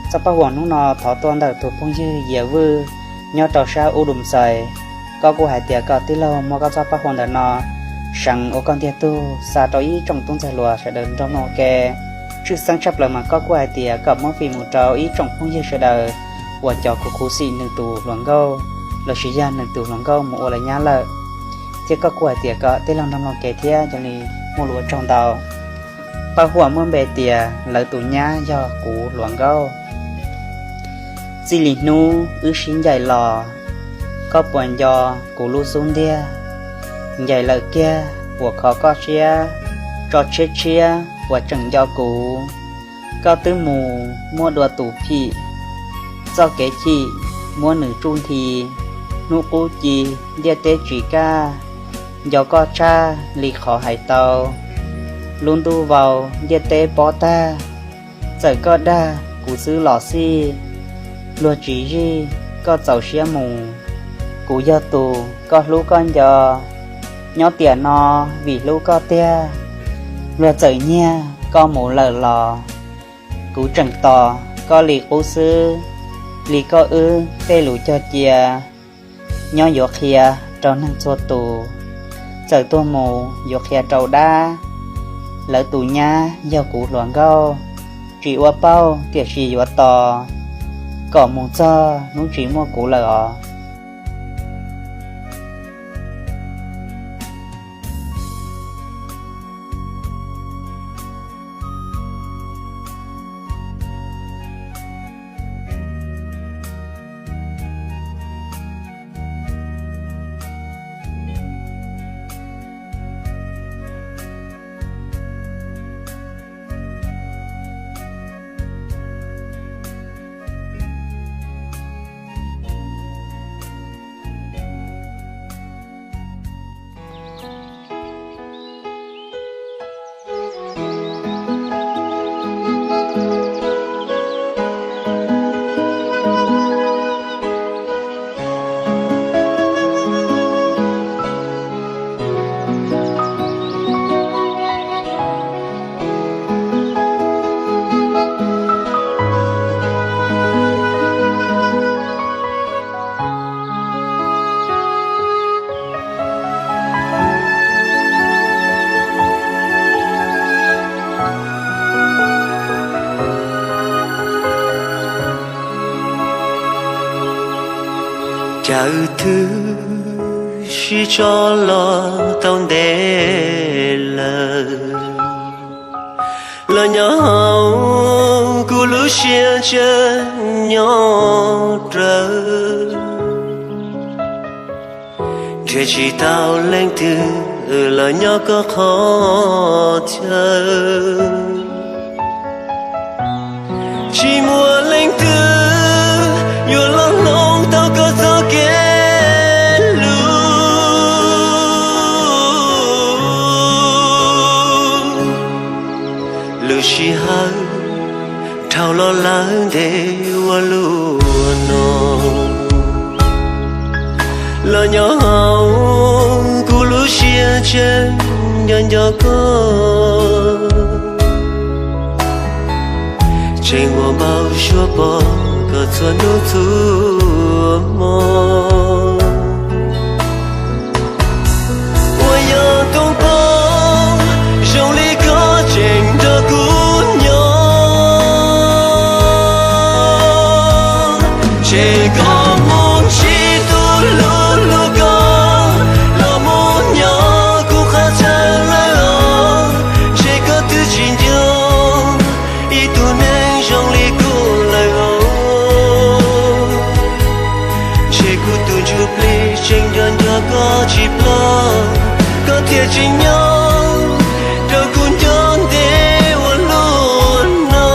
Txoj paj huam hnub no thov tuaj ntawm tus phooj ywg Yias Vwj nyob rau sab Ub Dum Xais. Koj kuj hais tias kom tij laug muab koj txoj paj huam ntawm no seev ua koj ntiag tug xa rau ib tsoom tub ntxhais hluas sawv daws nrog mloog ua ke. Tshwj xeeb tshaj plaws mas koj kuj hais tias kom muab fij mus rau ib tsoom phooj ywg sawv daws uas cov khuv khuv xim nws tus hluas nkauj lossis yog nws tus hluas nkauj mus ua lawv nyab lawm. Thiab koj kuj hais tias kom tij laug nrog mloog ua ke thiab, yog li muaj lus ua tsaug ntau. Paj huam muaj npe tias lawv tus nyab yog kuv hluas nkauj. Txij li hnub wb sib ncaim los, koj puas nco kuv lub xub ntiag? Ncaim lawm kiag puas kho koj siab, tso tshiab tshiab puas tseem nco kuv? Koj twb mus muab dua tus phim, txoj kev chim muab nws tsuj nthi, hnub qub ci ntiaj teb tsis kaj, nco koj tshaj li qhov hais tau, lub ntuj vau ntiaj teb pob tag, txawm koj dag kuv xwb los xij, luag tsis zij koj txaus siab mus, kuv yog tus koj hlub koj nco, nyob tiam no vim hlub koj tiag, luag txawm nyiag koj mus lawm los, kuv tseem tos koj li qub xwb, li koj wb tej lus cog cia, nyob yuav qhia rau neeg txhua tus, txawm tuag mus yuav qhia rau dab, lawv tus nyab yog kuv hluas nkauj, tsis ua pauj tiam sis yuav tos, kom mus txog hnub tsis muaj kuv lawm os. Cas wb twb sib tso los tau ntev lawm, los nyob hauv kuv lub siab tseem nyob rawv. Nrhiav tsis tau leej twg los nyob koj qhov chaw. Tsis muaj leej twg yuav los hloov tau koj txoj kev hlub. Lub sij hawm dhau los lawm ntev ua luaj no, los nyob hauv kuv lub siab tseem nco nco koj. Tseem muaj npau suav pom koj txhua hnub txhua hmo. Uas yog toog pab zoo li koj tseem nrog kuv nyob. Ntshe koj mus ntsib tus hlub hlub koj, los mus nyob kuv qhov chaw lawm os. Ntshe koj twb tsis nco ib tug neeg zoo li kuv lawm os. Ntshe kuv tus ntsuj plig tseem nrog nrog koj tsis ploj, koj thiaj tseem nyob rau kuv nco ntev ua luaj no.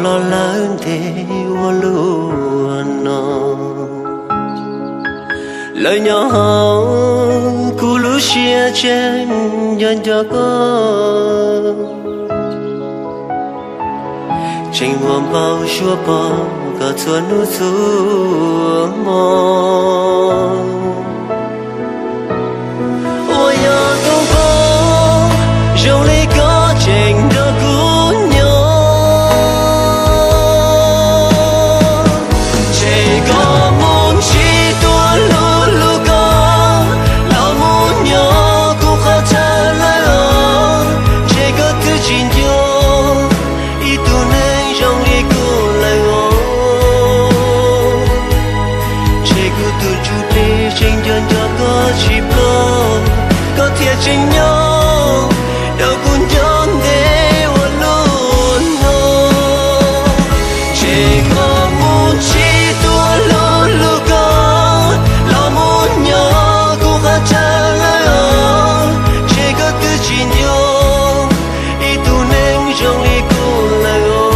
Los lawm ntev ua luaj no, lawv nyob hauv kuv lub siab tseem nco nco koj, tseem muaj npau suav pom koj txhua hnub txhua hmo. Uas yog tus poj zoo li koj tseem nrog kuv nyob, ntshe koj mus ntsib tus hlub hlub koj los mus nyob kuv qhov chaw lawm os. Ntshe koj twb tsis nco ib tug neeg zoo li kuv lawm os. Ntshe kuv tus ntsuj plig tseem nco nco koj tsis ploj, koj thiaj tseem nyob rau kuv ncov ntev ua luaj no. Ntshe koj mus ntsib tus hlub hlub koj los mus nyob kuv qhov chaw lawm os. Ntshe koj twb tsis nco ib tug neeg zoo li kuv lawm os.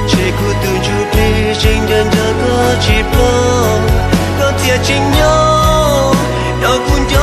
Ntshe kuv tus ntsuj plig tseem nco nco koj tsis ploj, koj thiaj tseem nyob rau kuv ncov